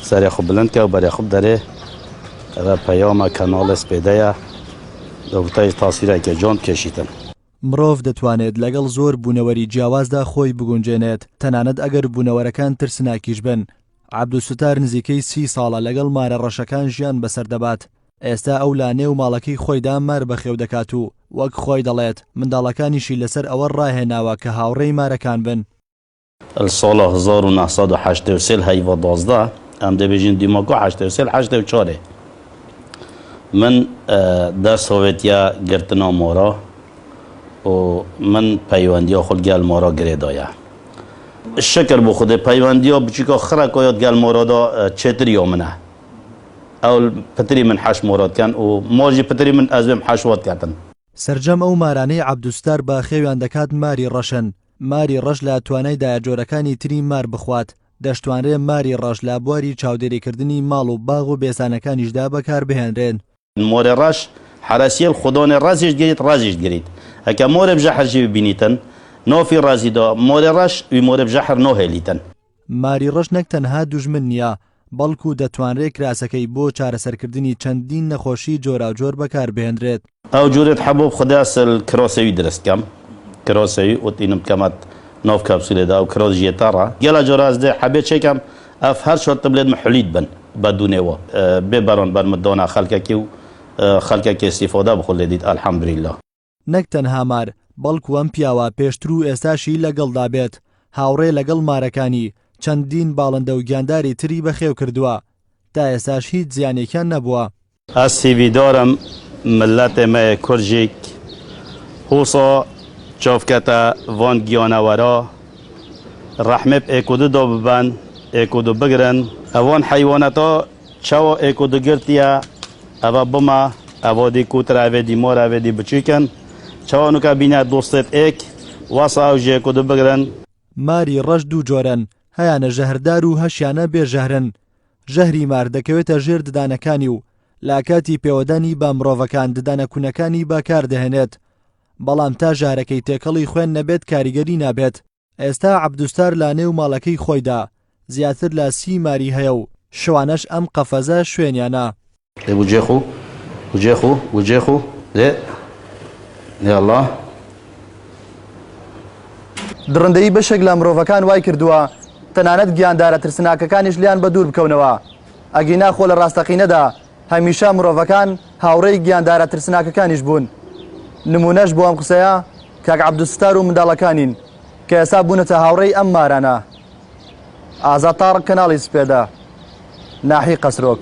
سەرێ خو بلند کە و بەرێ خو بدەرێ ئەڤە پەیامە کەناڵێ سپێدەیە دەوتەی تاسیرەکێ جۆن بکێشیتن. مرۆڤ دەتوانێت لەگەڵ زۆر بوونەوەری جیاوازدا خۆی بگونجێنێت، تەنانەت ئەگەر بوونەوەرەکان ترسناکیش بن. عەبدولستار نزیکەی سی ساڵە لەگەڵ مارە ڕەشەکان ژیان بەسەر دەبات. ئێستا ئەو لە نێو ماڵەکەی خۆیدا مار بەخێو دەکات و وەک خۆی دەڵێت، منداڵەکانیشی لەسەر ئەوە ڕاهێناوە کە هاوڕێی مارەکان بن. ال ساڵا 1983 هەیڤا 12 ئەم دەبێژین دیماکۆ 83 84 من دەست هاوێتیە گرتنا مارا و من پەیوەندیا خۆ گەل مارا گرێدایە شکر بۆ خودێ پەیوەندیا بچیکا خڕەکایات گەل مارادا چێتر یا منە ئەو پتری من حەش مۆراد کەن و مۆژی پتری من ئەز بێم حەش وات کەتن. سەرجەم ئەو مارانەی عەبدولستار بەخێویان دەکات ماری ڕەشن، ماری ڕەش لە توانایدایە جۆرەکانی تری مار بخوات، دەشتوانرێ ماری ڕەش لە بواری چاودێریکردنی ماڵ و باغ و بێستانەکانیشدا بەکاربهێنرێن. مۆرێ ڕەش حەرەسیل خودانێ ڕەزیش گریت ڕەزیش گریت هەکە مۆرێ بژەحر ژی ببینیتن نۆفی ڕەزی دا مۆرێ ڕەش وی مۆرێ بژەحر نۆهێلیتن. ماری ڕەش نەک تەنها دوژمن نییە، بەڵکو دەتوانرێ کراسەکەی بۆ چارەسەرکردنی چەندین نەخۆشی جۆراوجۆر بەکاربهێنرێت. ئەو جورێت حەبوب خودێ سل کراسێ وی درست کەم کراسێ وی ئوت ئینم کەمەت ناف کەپسولێ دا ئەو کراس ژیێ تەڕە گەلە جارا ئەز دێ حەبێ چێکەم ئەف هەر چوار تبلێت م حلیت بن بە دونێ وە بێ بەران بەر م دانە خەلکەکی و خەلکەکی ئستیفادە بخو لێ دیت الحمدللە. نەک تەنها مار، بەڵکو ئەم پیاوە پێشتر و ئێستاشی لەگەڵدا بێت، هاوڕێ لەگەڵ مارەکانی، چەندین باڵندە و گیانداری تری بەخێو کردووە، تا ئێستاش هیچ زیانێکیان نەبووە. ئەز هیڤیدارم ملەتێ مەێ کورد ژیک هوسا چاڤکەتە ڤان گیانەوەرا ڕەحمێ ب ئێکودو دا ببەن ئێکودو بگرن ئەڤان حەیوانەتا چەوا ئێکودو گرتیە ئەڤە بمە ئەڤا دی کوترە ئەڤێ دی مارە ئەڤێ دی بچویکن چەوا نوکە بینە دۆستێت ئێک وەسا ئەو ژی ئێکودو بگرن. ماری ڕەش دوو جۆرەن، هەیانە ژەهردار و هەشیانە بێ ژەهرن. ژەهری مار دەکەوێتە ژێر ددانەکانی و لە کاتی پێوەدانی بە مرۆڤەکان ددانە کونەکانی بەکاردەهێنێت، بەڵام تا ژەهرەکەی تێکەڵی خوێن نەبێت کاریگەری نابێت. ئێستا عەبدولستار لە نێو ماڵەکەی خۆیدا زیاتر لە سی ماری هەیە و شەوانەش ئەم قەفەزە شوێنیانە. دێ وجێ خو وجێ خو وجێ خو دێ یاڵڵا. دڕندەیی بەشێک لە مرۆڤەکان وای کردووە تەنانەت گیاندارە ترسناکەکانیش لێیان بەدوور بکەونەوە، ئەگینا خۆ لە ڕاستەقینەدا هەمیشە مرۆڤەکان هاوڕێی گیاندارە ترسناکەکانیش بوون. نموونەش بۆ ئەم قسەیە کاک عەبدولستار و منداڵەکانین کە ئێستا بوونەتە هاوڕێی ئەم مارانە. ئازاد تاڕق کەناڵی سپێدە، ناحیەی قەسرۆک.